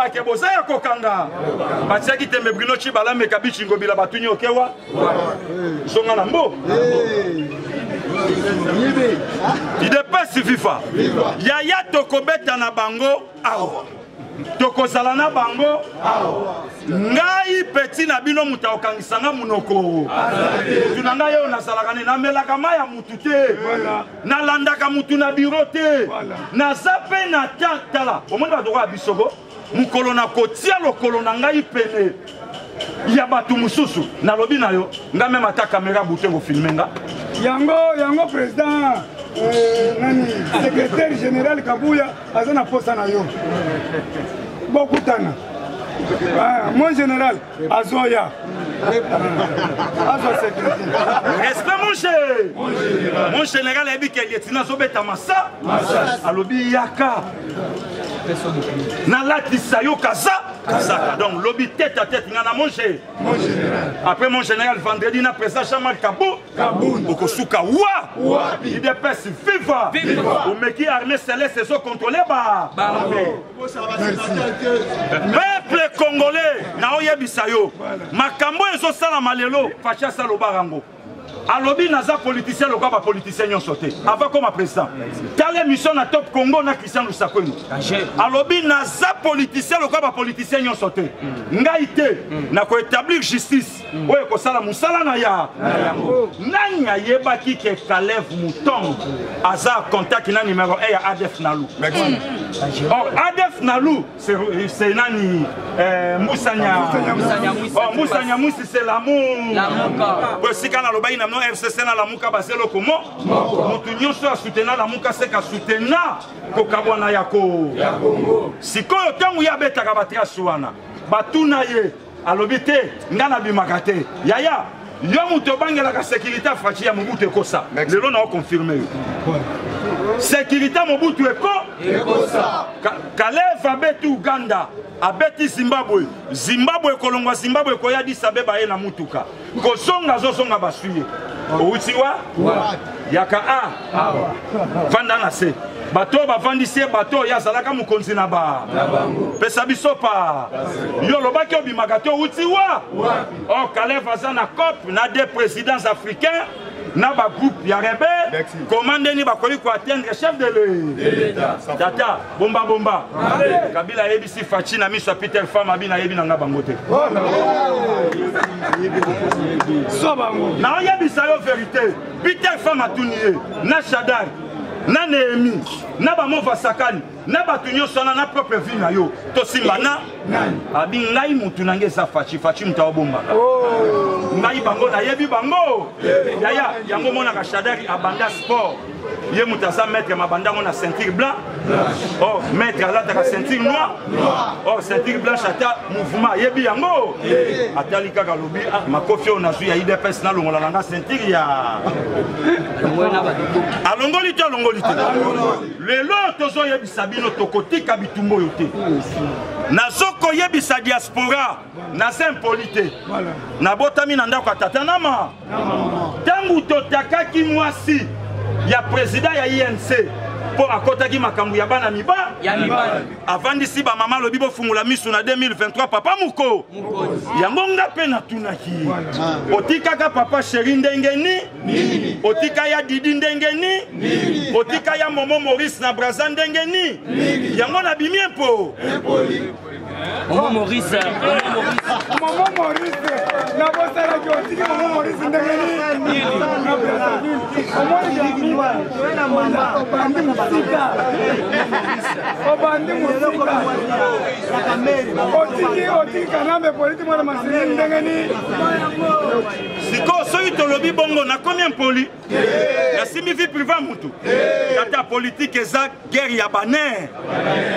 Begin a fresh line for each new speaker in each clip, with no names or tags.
Boyeba ke boza ya kokanga. Batiaki tembe Bruno Tshibala meka bichi ngobila batuni okewa. Zonga na mbo. Idepesi viva. Yaya tokobeta na bango awa. Tokozala na bango awa. Ngai petit na bino moto akokangisa nga monoko. Mutu na ngai oyo nazalaka ne namelaka mai ya mutu te. Nalandaka mutu na biro te. Naza pe na temps tala omoni bato okoya bisoko mokolo nakotia lokolo na ngai pene ya bato mosusu nalobi na yo nga meme ata kamera butu ekofilme nga
yango yango président euh, nani secrétaire général kabuya aza na posa na yo bokutana ah, mon général azoya azwa sécurité
respect mon cher mon général ayebi ke lietina azobeta masa alobi yaka nalatisa yo kaza kazaka donc lobi tête à tête nga na mon général après mon général vendredi na président jean-marc kabou okosuka wa idps viva omeki armée céleste ezocontrôle ba peuple congolais naoyebisa yo makambo oyo ezosalama lelo faci asalobaka yango alobi naza politicien lokola bapoliticien nyonso te avant koma président tala émission na top congo na christian lusakweno alobi naza politicien lokola bapoliticien nyonso te ngai te nakoétablir justice oyo ekosala mosala na ya nani ayebaki ke kalev mutong aza contact na numero 1 ya adf nalu or adf nalu c'est nani euh, mbusanya oh, mbusa nyamusi c'est lamu po esika nalobaki na bino fcc na lamuka baza eloko mo motu nyonso asutena lamuka seka sutena kokabwana ya ko sikoyo ntango ye abetaka batrace wana batuna ye alobi te nga nabimaka te yaya yo moto obangelaka sécurité ya faci ya mobutu ekosa lelo na oconfirme yo sécurité ya mobutu eko kalev abeti uganda abeti zimbabwe zimbabwe ekolongwa zimbabwe ekoya Addis Abeba ye na mutuka kozonga azozonga baswi ye outi wa yaka a vanda na se bato oyo bavandisi ye bato oyo azalaka mokonzi na ba pesa biso pa yo olobaki obimaka te outi wa or kalev aza na cop na deux présidents africains na bagroupe ya rebelle koma ndeni bakoki koatteindre chef de l'etat tata bomba bomba kabila ayebisi faci na miso ya peter fam abi nayebi na nga bango te naoyebisa yo verité peter fam atuni ye na shadar na nehemi na bamova sakani na bato nyonso wana na propre vie na yo tosimba na abi ngai motu na ngai eza faci faci moto aobombaka oh. ngai bango nayebi bango yaya yango omonaka shadari abanda sport ye moto aza maître mabanda yango na ceinture blanc or maître alataka ceinture noir or ceinture blanche ata mouvement ayebi yango atali kaka alobi ah, makofi oyo nazwi ya idps nalongola na nga ceinture ya alongoli te alongoli te lelo tozoyebisa bino tokotika bitumba oyo te nazokoyebisa diaspora naza impoli te nabotami na ndako ya tata na ma ntango totakaki mwasi ya president ya inc mpo akotaki makambo ya bana miba avandisi bamama alobi bofungola miso na 2023 papa moko yango nga mpe natunaki otikaka papa sheri ndenge ni otika ya didi ndenge ni otika ya momo maurice na braza ndenge ni yango nabimi mpo
Momo Maurice,
Momo Maurice. Momo Maurice, nabosanaki otiki Momo Maurice ndenge nini? Na Brazzaville. Omoni obandi mosika. Obandi mosika. Otiki otiki Kanambe politi mwana masini ndenge nini?
Sikoyo soki tolobi bongo nakomi impoli. Nasimbi vie privée ya mutu. Tata politique eza guerre ya baner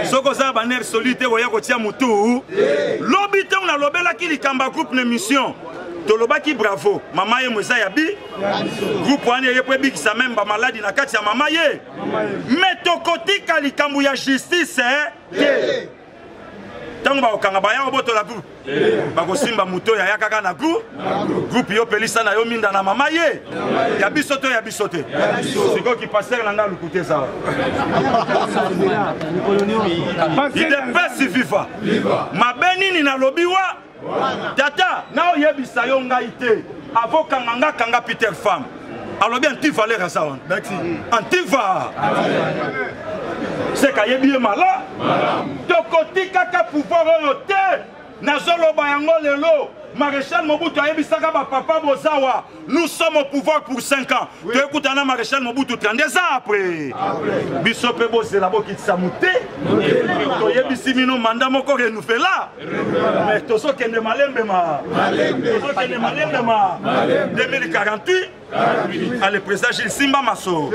soki oza na baner solide te koya kotia motu lobi ntango nalobelaki likambo ya groupe na émission tolobaki bravo mama ye eza ya bi groupe wana eye mpo ebikisa meme bamaladi na kati ya mama ye me tokotika likambo ya justice eh, te. Ntango bakokanga baya kobotola groupe, bakosimba moto oyo aya kaka na groupe. Groupe yo pelisa na yo minda na mama ye ya biso to ya biso te. Sikoyo kipaster na ngai lukuta eza idepesi viva mabe nini nalobi wa tata naoyebisa yo ngai te avokanga nga kanga Peter Femme alobi antivaleur aza wana antiva seka ayebi ye mala tokotikaka pouvoir oyo te. Nazoloba yango lelo. Maréchal Mobutu ayebisaka bapapa bozawa, nous sommes au pouvoir pour 5 ans. Oui. Toyekutana na Maréchal Mobutu 32 ans après. Biso mpe bozela bokitisa mote, toyebisi bino manda moko renouvela, mais tozokende malembe ma tozokende malembe ma 2048. Allez, président Gilles Simba Masso.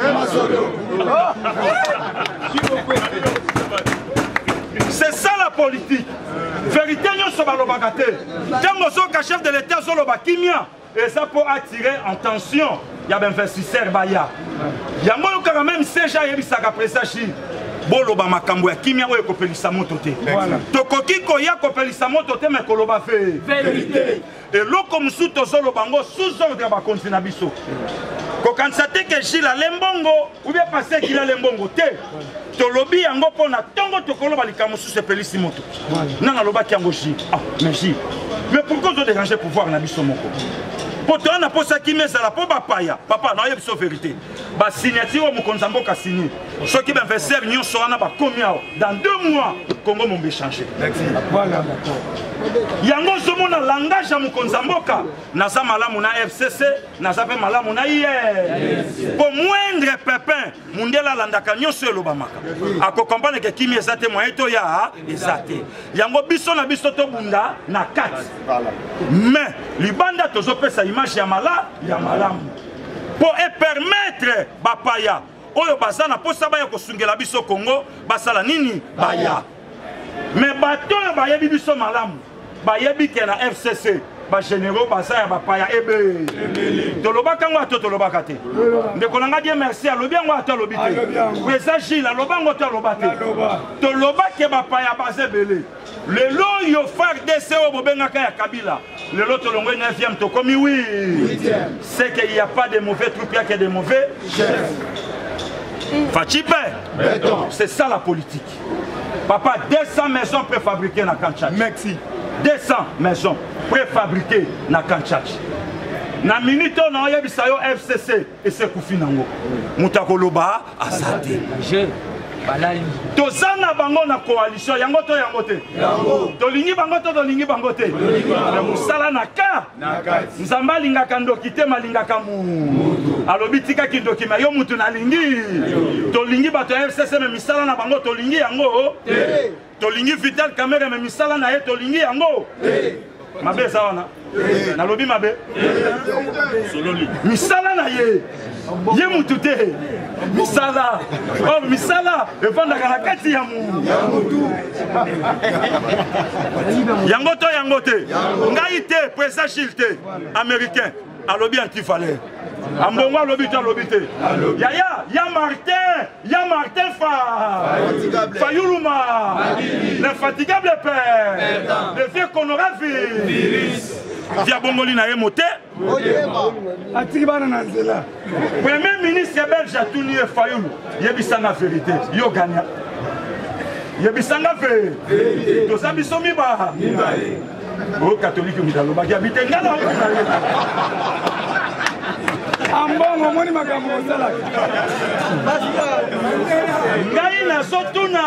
C'est ça la politique. Vérité nyonso balobaka te. Ntango ozoyoka chef de l'État azoloba kimia, eza mpo attirer attention ya bainvestisseur baya. Yango oyokaka même CG ayebisaka président Gilles, boloba makambo ya kimia oyo ekopelisa moto te. Tokoki koya kopelisa moto te, me koloba vérité. Eloko mosusu tozoloba yango sous ordre ya bakonzi na biso. Kokanisa te ke Gilles ale mbongo ou bien pasteur Gilles ale mbongo te. Tolobi yango mpo na ntongo tokoloba likambo mosusu epelisi moto. Nanga alobaki yango Gilles. Ah, mais Gilles, mais pourquoi ozo déranger pouvoir na biso moko? Mpo toya na mposa kimia ezala mpo bapaya. Papa, naoyebi biso vérité. Ba signature oyo mokonzi ya mboka signe, soki ba investisseur nyonso wana bakomi awa dans 2 mois, Congo mombe changer. Yango ozomona langage ya mokonzi ya mboka, naza malamu na FCC, naza mpe malamu na IR. Po moindre pepin, mundele alandaka nyonso elobamaka, akokomprendre ke kimia eza te, moyen toya eza te. Yango biso na biso tobunda na kati, mais libanda tozopesa image ya mala ya malamu po e permettre bapaya oyo baza na posa baya kosungela biso Congo basala nini baya. Mais bato oyo bayebi biso malamu bayebi ke na FCC ba généraux baza ya bapaya ebele. Tolobaka yango ato tolobaka te. Ndeko na nga Dieu merci alobi yango ato alobi te. Président Gilles aloba yango to aloba te. Toloba ke bapaya baza ebele. Lelo oyo FARDC oyo bobengaka ya Kabila, lelo tolongwe 9e tokomi 8. C'est qu'il n'y a pas de mauvais troupes, il n'y a que de mauvais chefs. Fatshi Béton. C'est ça la politique. Papa, 200 maisons préfabriquées na Kanchach.
Merci.
200 maisons préfabriquées na Kanchach. Na minute oyo naoyebisa yo FCC esekufi nango. Moto akoloba aza te. Toza na bango na coalition yango to yango te. Tolingi bango to tolingi bango te. Mosala na ka Nzambe alingaka ndoki te, malingaka mutu. Alobi tika kindoki, mais yo mutu nalingi. Tolingi bato ya FCC mais misala na bango tolingi yango te. Tolingi Vital Kamerhe mais misala na ye tolingi yango te. Mabe eza wana. Nalobi mabe. Misala na ye. Ye mutu te. Misala. Oh, misala evandaka na kati ya mutu. Yango to yango te. Ngai te, président Gilles te, américain. Alobi anti-valeur. Ambongo alobi te, alobi te. Yaya, ya Martin, ya Martin Fa. Fayuluma. L'infatigable père. Le vieux qu'on aura vu. Via bongoli na ye mote.
Atiki bana na nzela.
Premier ministre belge atuni ye Fayulu, yebisanga vérité, yo gagna. Yebisanga vérité. Toza biso miba. Oyo catholique moto alobaki abite nga na
Ambongo omoni makambo osalaka.
Ngai nazotuna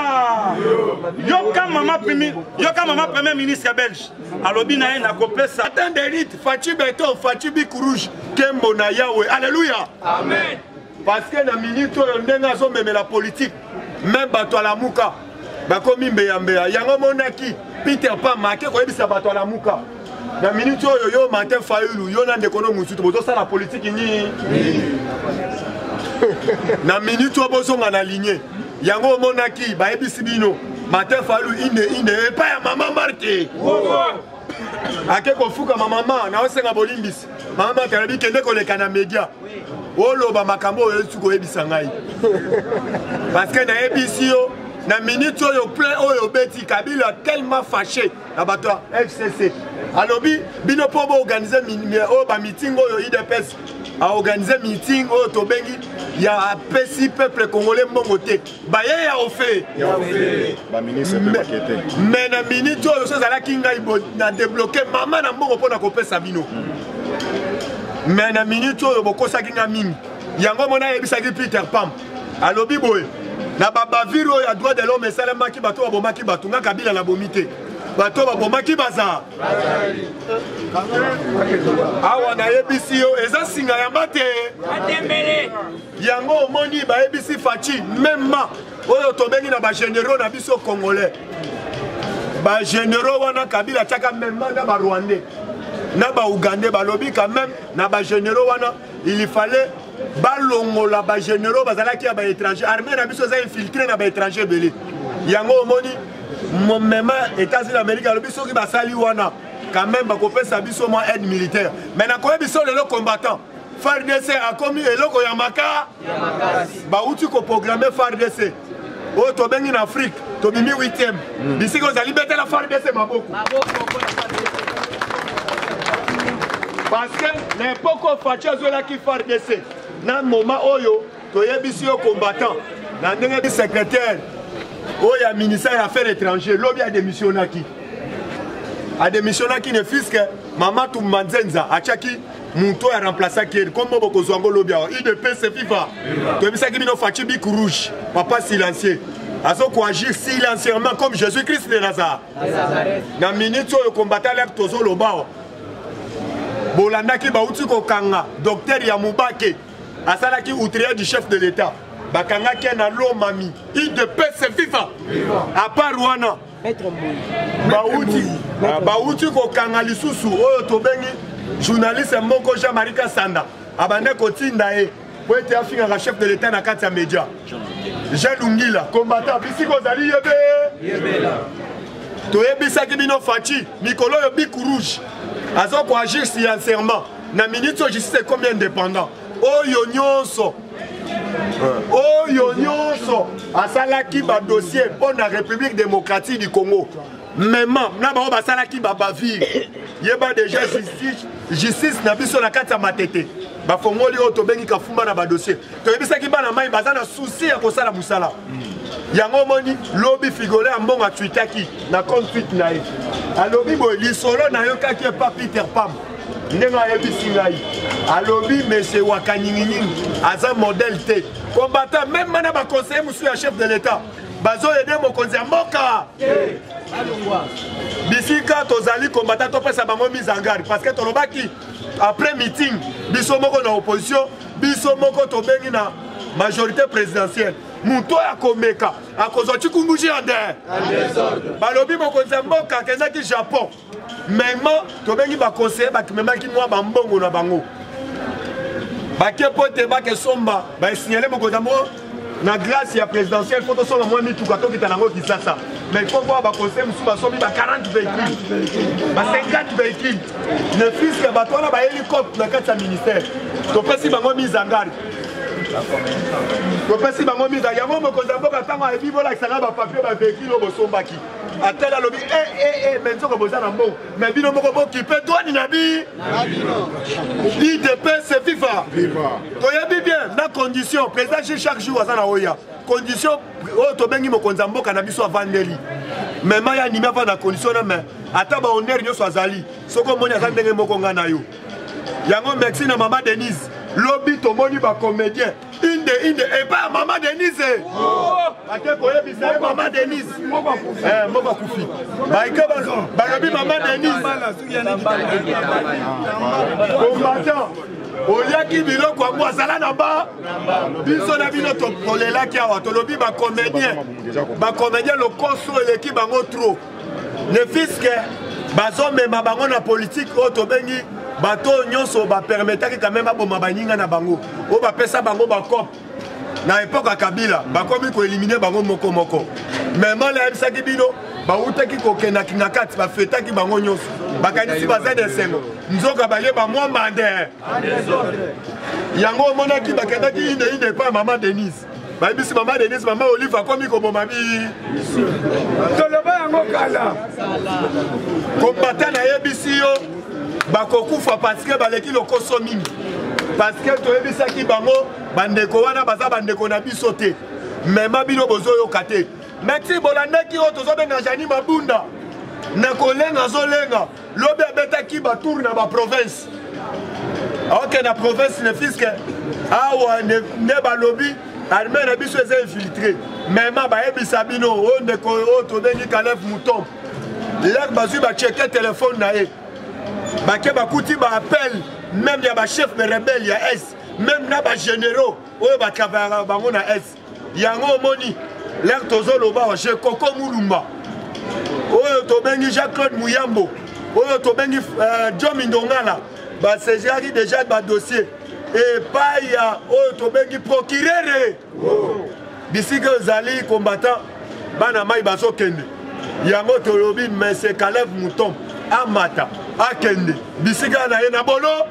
yoka mama primi, yoka mama premier ministre belge alobi na ye nakopesa
Attends d'élite, Fatshi Beton, Fatshi Bic Rouge, Kembo na Yahweh. Alléluia.
Amen.
Parce que na minute oyo ndenge azomemela politique, même bato alamuka bakomi mbeya mbeya. Yango monaki Peter Pama ake koyebisa bato alamuka. Na minute oyo yo Martin Fayulu, yo na ndeko no mosusu bozosala politique nini? Na minute oyo bozonga na lignée. Yango omonaki bayebisi bino Martin Fayulu ine ine epai ya mama Marthe. Ake kofukama mama na osenga bolimbisi. Mama Marthe alobi kende koleka na media. Oloba makambo oyo oyoki koyebisa ngai. Parce que nayebisi yo Na minute oyo plein oyo obeti Kabila tellement fâché na bato ya FCC. Alobi bino mpo boorganize oyo ba meeting oyo UDPS aorganize meeting oyo tobengi ya apesi peuple congolais mbongo te baye ya ofe me na minute oyo so ezalaki ngai na debloke mama na mbongo mpo na kopesa bino me na minute oyo bokosaki ngai mingi yango mona ayebisaki Peter Pam alobi boye na babavire oyo ya droit de l'homme esalemaki bato babomaki bato nga Kabila nabomi te bato babomaki baza awa nayebisi yo eza singa ya mate yango omoni bayebisi Fatshi mema oyo tobengi na bagénéraux na biso congolais bagénéraux wana Kabila atiaka mema na barwandais na baougandais balobi quand même na bagénéraux wana il fallait balongola bagénéraux bazalaki ya baétranger. Armée na biso eza infiltré na baétranger ebele. Yango omoni momema États-Unis d'Amérique alobi soki basali wana quand même bakopesa biso mwa aide militaire. Mais nakoyebi biso lelo combattant FARDC akomi eloko ya maka bauti koprogramme FARDC oyo tobengi na Afrique tobimi 8e bisika ozali betela FARDC maboko parce que na époque oyo Fatshi azwelaki FARDC na moment oyo toyebisi yo combattant na ndenge secrétaire oyo ya ministère ya affaires étrangères lobi adémissionnaki adémissionnaki ne fût que mama Tumba Nzenza atiaki moto oyo aremplaçaki ye kombo bokozwa yango lobi awa. UDPS viva! Toyebisaki bino Fatshi bic rouge papa silencieux azokoagir silencieusement comme Jésus Christ de Nazareth. Na minute oyo combattant lek tozoloba awa bolandaki bauti kokanga docteur ya Mubake asalaki outrier du chef de l'État bakangaki ye na Lomami. UDPS viva! À part wana bauti bauti kokanga lisusu oyo tobengi journaliste moko Jean-Marie Kassanda abande kotinda ye po ete afingaka chef de l'État na kati ya média. Jean Lungila combattant bisika ozali yebe toyebisaki bino Fatshi mikolo oyo bic rouge aza koagir sincèrement na minute oyo justice ekomi indépendant oyo nyonso oyo nyonso asalaki badossier mpo na République démocratique du Congo mema na bango basalaki babavire yeba déjà justice justice na biso na kati ya Matete bafongoli oyo tobengi kafumba na badossier. Toyebisaki bana mai baza na souci ya kosala mosala yango omoni lobi figole ya mbongo atwitaki na compte tweet na ye alobi boye lisolo nayokaki epa Peter Pam ndenge ayebisi ngai alobi monsieur Wakanyinginyingi aza modèle te combattant même mana baconseiller mosusu ya chef de l'État bazoyede mokonzi ya mboka bisika tozali combattant topesa bango mise en garde parce que tolobaki après meeting biso moko na opposition biso moko tobengi na majorité présidentielle moto oyo akomeka akozwa cikumbuji ya nde balobi mokonzi ya mboka akendaki Japon mema tobengi baconseiller bakimemaki mwa bambongo na bango bake po te bakesomba basignale mokonzi ya mboka na grâce ya présidentielle fo tosomba mwa mituka tokita nango Kisasa. Mais il faut voir baconseiller mosusu basombi ba 40 véhicules ba 50 véhicules ne fût que bato wana bayeli cope na kati ya ministère topesi bango mise en garde topesi bango mise yango mokonzi ya mboka ntango ayebi bolakisanga bapapier bavéhicule oyo bosombaki atali alobi e me nzoko boza na mbongo me bino moko bokipe douane na bi UDPS viva. Toyebi bien na condition président Gilles chaque jour aza na oya condition oyo tobengi mokonzi ya mboka na biso avandeli mema ya anime ava na condition na me ata bahonneur nyonso azali soki omoni aza ndenge moko ngai na yo yango. Merci na mama Denise. Lobi tomoni bacomédien inde inde epai ya mama Denise ake koyebisa ye mama Denise moko akufi baike balobi mama Denise combattant oliaki biloko yango azala na ba biso na bino tolelaki awa tolobi bacomédien bacomédien lokoso eleki bango trop ne fût que bazomema bango na politike oyo tobengi bato oyo nyonso bapermetaki quand même baboma baninga na bango oyo bapesa bango bacope na époque ya Kabila bakomi koéliminer bango moko moko. Mais mala ayebisaki bino bawutaki kokendaki na kati bafetaki bango nyonso bakanisi baza na esengo nzoka baye bamwa mande yango omonaki bakendaki inde inde epai ya mama Denise. Bayebisi mama Denise, mama Olive akomi koboma bi.
Toloba yango kala.
Combattant nayebisi yo bakokufa parce que baleki lokoso mingi. Parce que toyebisaki bango bandeko wana baza bandeko na biso te. Mema bino bozoyoka te. Merci bolandaki oyo tozobenga Jani Mabunda na kolenga azolenga lobi abetaki batour na baprovince aoke na province ne fiske awa nde balobi armée na biso eza infiltré mema bayebisa bino oyo ndeko oyo tobengi Kalev Mouton lere bazwi bacheke telefone na ye bake bakuti baappel meme ya bachef de rebelle ya est meme na bagénéraux oyo batravayaka bango na est yango omoni lere tozoloba je koko mulumba oyo tobengi jean claude muyambo oyo tobengi euh, john mindongala baseziraki déjà badossier epai ya oyo tobengi procurere bisika ezali combattant bana mai bazokende yango tolobi mese Kalev Mouton amata akende bisika na ye na bolo.